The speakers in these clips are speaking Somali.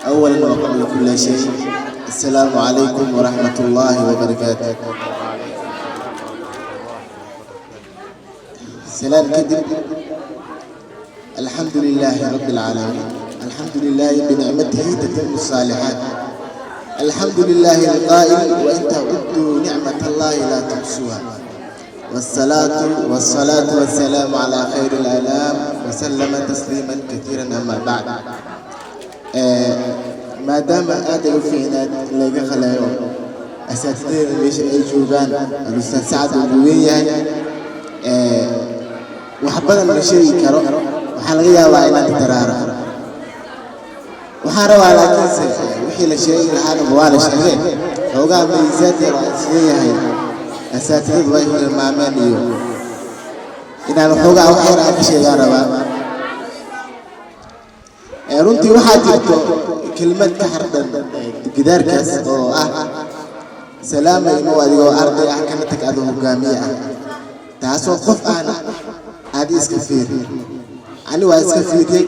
أولا وقبل كل شيء، السلام عليكم ورحمة الله وبركاته. سلام كدب. الحمد لله رب العالمين، الحمد لله بنعمته تتم الصالحات، الحمد لله القائل: وإن تعدوا نعمة الله لا تحصوها، والصلاة والصلاة والسلام على خير الأنام وسلم تسليما كثيرا. أما بعد، maadaama aad ay u fiicnaad laga qalayo asaatidadeeda meesha ay joogaan, alustaad Sacad uu weyn yahay, wax badan ma sheegi karo. Waxaa laga yaabaa inaan taraaro. Waxaan rabaa laakiinse wixii la sheegi lahaana waa la sheegay. Xoogaa miisaad yar aan isleeyahay asaatidadu way hilmaameen iyo inaan xoogaa wax yar aan ka sheegaan rabaa. Runtii waxaa jirto kelmad ka xardhan gidaarkaas oo ah "Salaama imow adigoo arday ah, kana tag adoo hogaamiye ah", taasoo qof ahna aad iska fiiri. Ani waa iska fiiriyey.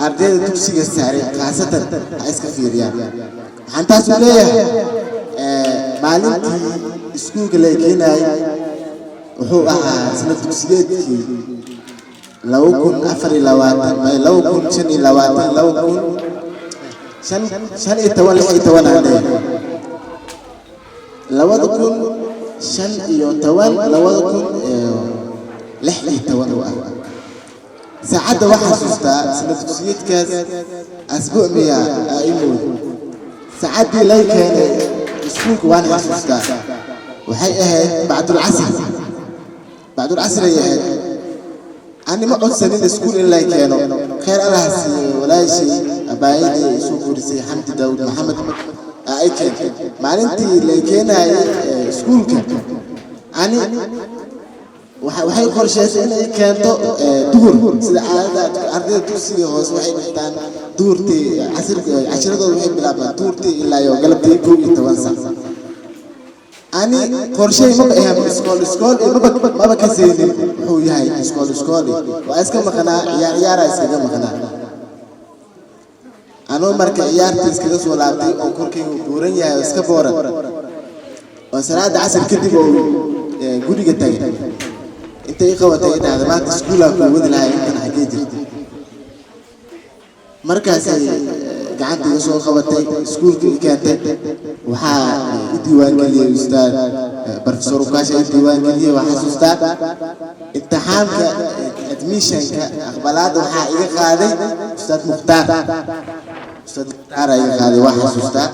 Ardayda dugsiga sare khaasatan ha iska fiiriyaan. Waxaan taas u leeyahay, maalintii iskuulka la keenayay wuxuu ahaa sanad dugsiyeedkii 2024, 2025, laba kun shan shan iyo toban, 16 aan leeyahay, 2015, 2016 u ah. Saacadda waxaa xasuustaa sanad dugsiyeedkaas asbuuc miya aa imooda saacaddii lay keenay iskuulka. Waan xasuustaa, waxay ahayd bacdulcasr. Bacdulcasr ay ahayd. Ani ma codsanin iskuul in lay keeno. Khayr Allah siiyo walaashay abaayadii ay soo guurisay, Xamdi Daawud Maxamed, aa ay keentay. Maalintii lay keenayay iskuulka, ani waxay qorsheysay inay keento duhur, sida caadada ardayda dugsiga hoose waxay dhigtaan duhurtii. Cashiradooda waxay bilaabaan duhurtii ilaa iyo galabtii 11 sac. Ani qorshay maba ahan iskool. Iskool iyo maba ka seynin wuxuu yahay iskool. Iskool waa iska maqnaa, ciyaar ciyaaraa iskaga maqnaa. Anuu marka ciyaartii iskaga soo laabtay oo korkaygu buuran yahay oo iska booran oo salaada casar kadib oo guriga tagay, intay i qabatay i dhahda: "Maanta iskuulaa kuu wadi lahay, intan xaggee jirta?" Markaasay gacanta iga soo qabatay, iskuulka i keentay. Waxaa i diiwaangeliyey ustaad Professor Ukaasha i diiwaangeliyey. Waa xasuustaa, imtixaamka admissionka, aqbalaadda, waxaa iga qaaday ustaad Mukhtaar. Ustaad Mukhtaar iga qaaday, waa xasuustaa.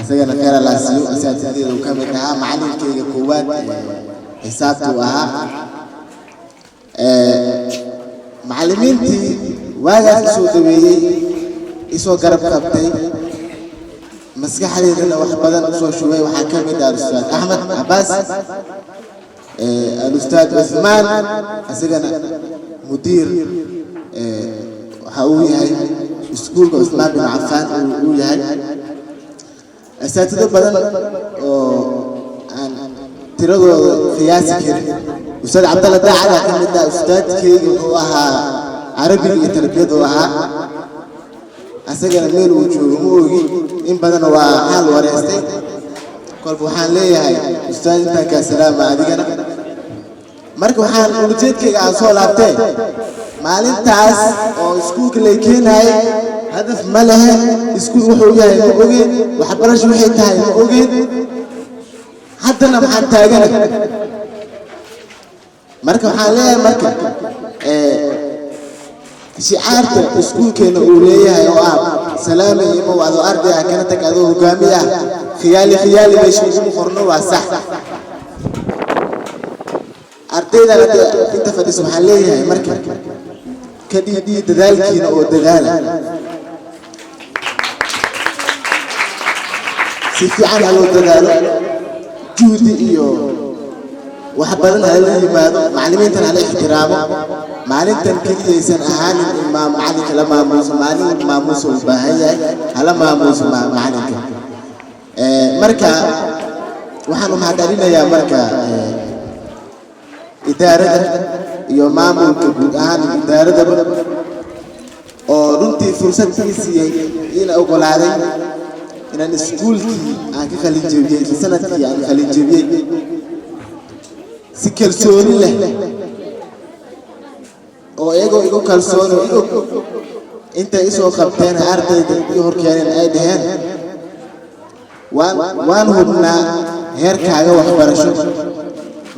Isagana khayr Allah siiyo, asaatidadeeda uu ka mid ahaa, macalinkayga koowaad xisaabtuu ahaa. Macallimiintii waagaas isoo daweeyey, isoo garab qabtay, maskaxdeydana wax badan usoo shubay waxaa ka mid ah alustaad Axmed Cabaas, alustaad Cuthmaan, isagana mudiir waxa uu yahay iskuulka Cuthmaan bin Cafaan uu yahay. Asaatido badan oo aan tiradooda qiyaasi karin, ustaad Cabdalla Daacada ka mid ah. Ustaadkeyga wuxuu ahaa carabiga iyo tarbiyadu ahaa. Asagana meel uu joogo ma ogi, in badan waa xaal wareystay. Kolba waxaan leeyahay, ustaad, intaan kaa salaama adigana. Marka waxaan ulajeedkayga aan soo laabtee, maalintaas oo iskuulka lay keenayay hadaf ma lehe. Iskuul wuxuu yahay ma ogeen, waxbarasho waxay tahay ma ogeen. Haddana maxaan taagana? Marka waxaan leeyahay, marka shicaarta iskuulkeena uu leeyahay oo ah "Salaama imow adoo arday ah, kana tag adoo hogaamiye ah", khiyaali khiyaali meesha uguma qorno, waa sax. Ardaydan hadda inta fadhiso waxaan leeyahay, marka ka dhiidhii dadaalkiina oo dadaala, si fiican ha loo dadaalo, juhdi iyo wax badan hala yimaado, macallimiintan hala ixtiraamo. Maalintan keliyaysan ahaanin in macalinka la maamuuso. Maalin walba maamuusa u baahan yahay, hala maamuuso macalinka. Marka waxaan u mahadcelinayaa marka idaarada iyo maamulka guud ahaan idaaradaba. Oo runtii fursad ii siiyey, iina ogolaaday inaan iskuulkii aan ka qalin jebiyey, isla sanadkii aan qalin jebiyey, si kalsooni leh oo iyagoo igu kalsoon oo i og intay isoo qabteen, ardayda ii horkeeneen, ay dhaheen: Waan hubnaa heerkaaga waxbarasho,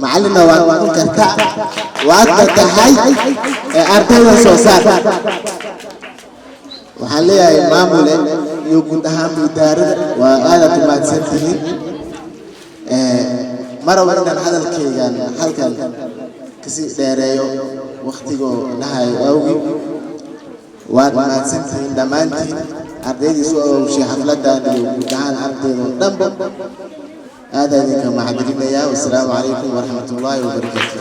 macallinna waad noqon kartaa, waadna tahay, ee ardayda soo saar." Waxaan leeyahay maamule iyo guud ahaan idaarada, waa aadaad u mahadsan tihiin. Maraba inaan hadalkaygan halkan kasii dheereeyo waktigoo nahayo awgi. Waad mahadsantihiin dhammaantiin, ardaydii soo arooshay xafladan iyo guud ahaan ardaydoo dhanba aadaa idinka mahadcelinayaa. Wasalaamu calaykum waraxmatullaahi wabarakaatu.